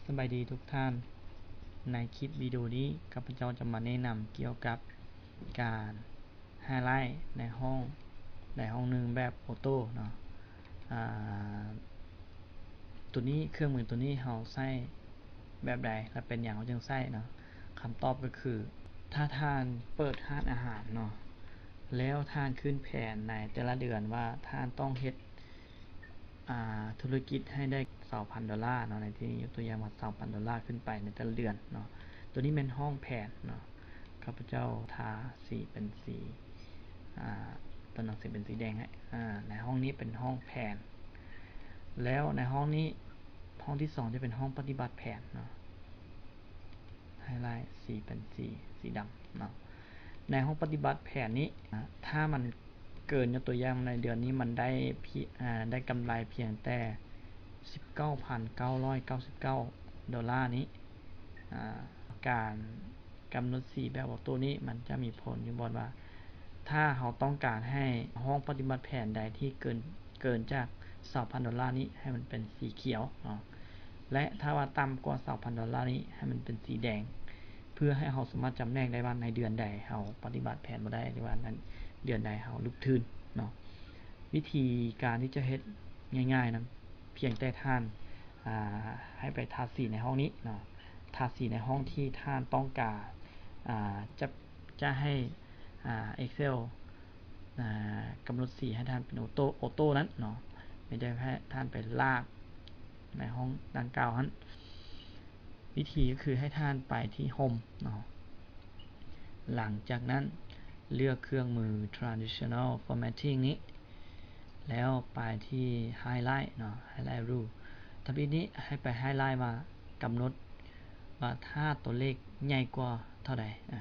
ສະບາຍດີທຸກທ່ານ, ໃນຄລິບວິດີໂອນີ້ ຂ້າພະເຈົ້າຈະມາແນະນຳກ່ຽວກັບການໄຮໄລໃນຫ້ອງໃດຫ້ອງໜຶ່ງແບບໂອໂຕ້ເນາະ. ອາ ໂຕນີ້ ເຄື່ອງມືໂຕນີ້ເຮົາໃຊ້ແບບໃດ ແລະ ເປັນຫຍັງເຮົາຈຶ່ງໃຊ້ເນາະ? ຄຳຕອບກໍຄື ຖ້າທ່ານເປີດຮ້ານອາຫານເນາະ ແລ້ວທ່ານຂຶ້ນແຜນໃນແຕ່ລະເດືອນວ່າທ່ານຕ້ອງເຮັດ ອ່າ ທຸລະກິດໃຫ້ໄດ້ຊາວພັນໂດລາເນາະ, ໃນທີ່ນີ້ຍົກຕົວຢ່າງວ່າຊາວພັນໂດລາຂຶ້ນໄປໃນແຕ່ລະເດືອນເນາະ. ໂຕນີ້ແມ່ນຫ້ອງແຜນເນາະ, ຂ້າພະເຈົ້າທາສີເປັນສີ ອ່າ ຕົວໜັງສືເປັນສີແດງໃຫ້ ອ່າ ໃນຫ້ອງນີ້ເປັນຫ້ອງແຜນ ແລ້ວໃນຫ້ອງນີ້ ຫ້ອງທີສອງຈະເປັນຫ້ອງປະຕິບັດແຜນເນາະ. ໄຮໄລສີເປັນສີ ສີດຳເນາະ. ໃນຫ້ອງປະຕິບັດແຜນນີ້ ອາ ຖ້າມັນເກີນ ຍົກຕົວຢ່າງໃນເດືອນນີ້ມັນໄດ້ ອາ ໄດ້ກຳໄລພຽງແຕ່ສິບເກົ້າພັນເກົ້າຮ້ອຍເກົ້າສິບເກົ້າໂດລານີ້ ອາ ການກຳນົດສີແບບໂອໂຕ້ນີ້ ມັນຈະມີຜົນຢູ່ບ່ອນວ່າ ຖ້າເຮົາຕ້ອງການໃຫ້ຫ້ອງປະຕິບັດແຜນໃດທີ່ເກີນ ເກີນຈາກຊາວພັນໂດລານີ້ ໃຫ້ມັນເປັນສີຂຽວເນາະ. ແລະ ຖ້າວ່າຕ່ຳກວ່າຊາວພັນໂດລານີ້ ໃຫ້ມັນເປັນສີແດງ ເພື່ອໃຫ້ເຮົາສາມາດຈຳແນກໄດ້ວ່າໃນເດືອນໃດເຮົາປະຕິບັດແຜນບໍ່ໄດ້ ຫຼືວ່າໃນເດືອນໃດເຮົາຫຼຸບທຶນເນາະ. ວິທີການທີ່ຈະເຮັດງ່າຍໆນະ ພຽງແຕ່ທ່ານ ອາ ໃຫ້ໄປທາສີໃນຫ້ອງນີ້ເນາະ, ທາສີໃນຫ້ອງທີ່ທ່ານຕ້ອງການ ອາ ຈະ ຈະໃຫ້ ອາ Excel ອາ ກຳນົດສີໃຫ້ທ່ານເປັນໂອໂຕ້ ໂອໂຕ້ນັ້ນເນາະ, ມີແຕ່ໃຫ້ທ່ານໄປລາກໃນຫ້ອງດັ່ງກ່າວຫັ້ນ. ວິທີກໍຄືໃຫ້ທ່ານໄປທີ່ Home ເນາະ, ຫຼັງຈາກນັ້ນເລືອກເຄື່ອງມື Traditional Formatting ນີ້ ແລ້ວໄປທີ່ Highlight ເນາະ, Highlight Rule. ທຳອິດນີ້ໃຫ້ໄປ Highlight ວ່າ ກຳນົດວ່າຖ້າຕົວເລກໃຫຍ່ກວ່າເທົ່າໃດ ອາ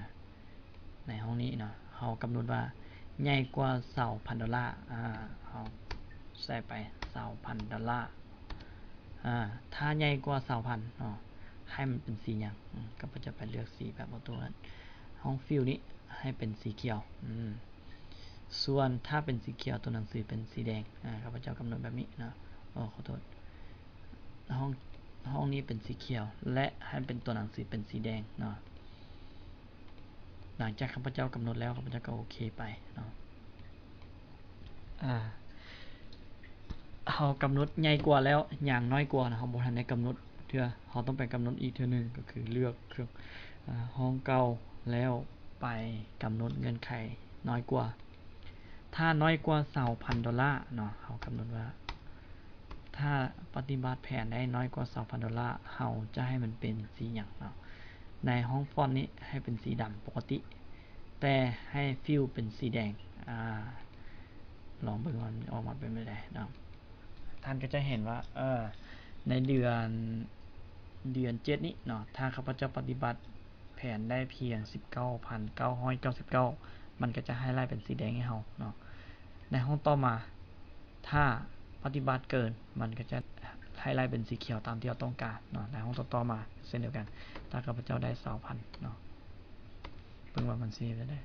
ໃນຫ້ອງນີ້ເນາະ ເຮົາກຳນົດວ່າໃຫຍ່ກວ່າຊາວພັນໂດລາ ອາ ເຮົາໃສ່ໄປຊາວພັນໂດລາ ອາ ຖ້າໃຫຍ່ກວ່າຊາວພັນເນາະ ໃຫ້ມັນເປັນສີຫຍັງ? ອາ ຂ້າພະເຈົ້າໄປເລືອກສີແບບໂອໂຕ້ນັ້ນ. ຫ້ອງ Fill ນີ້ໃຫ້ເປັນສີຂຽວ ອາ ສ່ວນຖ້າເປັນສີຂຽວ ຕົວໜັງສືເປັນສີແດງ ອາ ຂ້າພະເຈົ້າກຳນົດແບບນີ້ເນາະ. ໂອ້ ຂໍໂທດ ຫ້ອງ ຫ້ອງນີ້ເປັນສີຂຽວ ແລະ ໃຫ້ເປັນຕົວໜັງສືເປັນສີແດງເນາະ. ຫຼັງຈາກຂ້າພະເຈົ້າກຳນົດແລ້ວ ຂ້າພະເຈົ້າກໍໂອເຄໄປເນາະ. ອາ ເຮົາກຳນົດໃຫຍ່ກວ່າແລ້ວ ຫຍັງນ້ອຍກວ່ານະ ເຮົາບໍ່ທັນໄດ້ກຳນົດເທື່ອ, ເຮົາຕ້ອງໄປກຳນົດອີກເທື່ອໜຶ່ງ ກໍຄືເລືອກເຄື່ອງ ອາ ຫ້ອງເກົ່າ ແລ້ວໄປກຳນົດເງື່ອນໄຂນ້ອຍກວ່າ. ຖ້ານ້ອຍກວ່າຊາວພັນໂດລາເນາະ ເຮົາກຳນົດວ່າ ຖ້າປະຕິບັດແຜນໄດ້ນ້ອຍກວ່າຊາວພັນໂດລາ ເຮົາຈະໃຫ້ມັນເປັນສີຫຍັງເນາະ? ໃນຫ້ອງຟອນນີ້ໃຫ້ເປັນສີດຳປົກກະຕິ ແຕ່ໃຫ້ຟິວເປັນສີແດງ. ອາ ລອງເບິ່ງວ່າມັນອອກມາເປັນແບບໃດເນາະ. ທ່ານກໍຈະເຫັນວ່າ ເອີ ໃນເດືອນ ເດືອນເຈັດນີ້ເນາະ ຖ້າຂ້າພະເຈົ້າປະຕິບັດ ແຜນໄດ້ພຽງສິບເກົ້າພັນເກົ້າຮ້ອຍເກົ້າສິບເກົ້າ ມັນກໍຈະໄຮໄລເປັນສີແດງໃຫ້ເຮົາເນາະ. ໃນຫ້ອງຕໍ່ມາ ຖ້າປະຕິບັດເກີນ ມັນກໍຈະໄຮໄລເປັນສີຂຽວຕາມທີ່ເຮົາຕ້ອງການເນາະ. ໃນຫ້ອງຕໍ່ໆມາເຊັ່ນດຽວກັນ ຖ້າຂ້າພະເຈົ້າໄດ້ຊາວພັນເນາະ ເບິ່ງວ່າມັນຊິເຮັດແນວໃດ.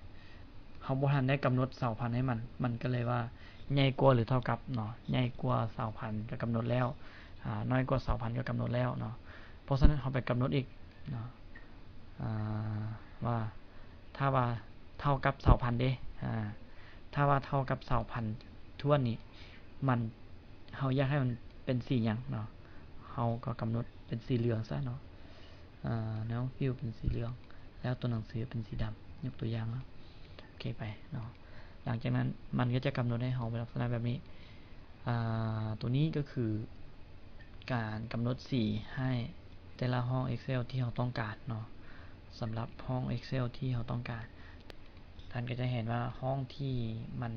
ເຮົາບໍ່ທັນໄດ້ກຳນົດຊາວພັນໃຫ້ມັນ ມັນກໍເລີຍວ່າໃຫຍ່ກວ່າ ຫຼື ເທົ່າກັບເນາະ, ໃຫຍ່ກວ່າຊາວພັນກໍກຳນົດແລ້ວ ອາ ນ້ອຍກວ່າຊາວພັນກໍກຳນົດແລ້ວເນາະ. ເພາະສະນັ້ນເຮົາໄປກຳນົດອີກ ເນາະ ອາ ວ່າ ຖ້າວ່າເທົ່າກັບຊາວພັນເດ້ ອາ ຖ້າວ່າເທົ່າກັບຊາວພັນຖ້ວນນີ້ ມັນ ເຮົາຢາກໃຫ້ມັນເປັນສີຫຍັງເນາະ? ເຮົາກໍກຳນົດເປັນສີເຫຼືອງຊະເນາະ. ອາ ໃນຫ້ອງຟິວເປັນສີເຫຼືອງ ແລ້ວຕົວໜັງສືເປັນສີດຳ ຍົກຕົວຢ່າງເນາະ. ໂອເຄໄປເນາະ. ຫຼັງຈາກນັ້ນມັນກໍຈະກຳນົດໃຫ້ເຮົາເປັນລັກສະນະແບບນີ້. ອາ ຕົວນີ້ກໍຄືການກຳນົດສີໃຫ້ແຕ່ລະຫ້ອງ Excel ທີ່ເຮົາຕ້ອງການເນາະ. ສຳລັບຫ້ອງ Excel ທີ່ເຮົາຕ້ອງການ ທ່ານກໍຈະເຫັນວ່າຫ້ອງທີ່ມັນ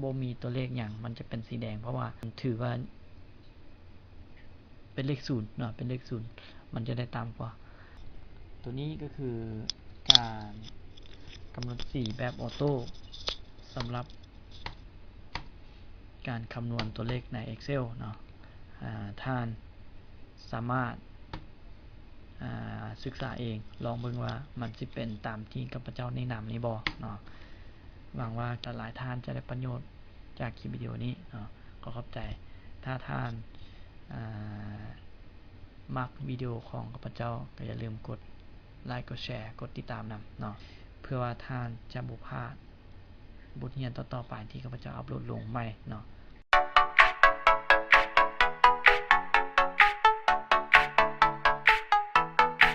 ບໍ່ມີຕົວເລກຫຍັງ ມັນຈະເປັນສີແດງ ເພາະວ່າມັນຖືວ່າ ເປັນເລກສູນເນາະ ເປັນເລກສູນ ມັນຈະໄດ້ຕ່ຳກວ່າ. ຕົວນີ້ກໍຄືການກຳນົດສີແບບໂອໂຕ້ ສຳລັບການຄຳນວນຕົວເລກໃນ Excel ເນາະ. ອາ ທ່ານສາມາດ ອາ ສຶກສາເອງ ລອງເບິ່ງວ່າມັນຊິເປັນຕາມທີ່ຂ້າພະເຈົ້າແນະນຳນີ້ບໍ່ເນາະ. ຫວັງວ່າຫຼາຍໆທ່ານຈະໄດ້ປະໂຫຍດຈາກຄລິບວິດີໂອນີ້ເນາະ. ຂໍຂອບໃຈ. ຖ້າທ່ານ ອາ ມັກວິດີໂອຂອງຂ້າພະເຈົ້າ ກໍຢ່າລືມກົດໄລຄ໌ ກົດແຊ ກົດຕິດຕາມນຳເນາະ ເພື່ອວ່າທ່ານຈະບໍ່ພາດບົດຮຽນຕໍ່ໆໄປທີ່ຂ້າພະເຈົ້າອັບໂຫຼດລົງໃໝ່ເນາະ.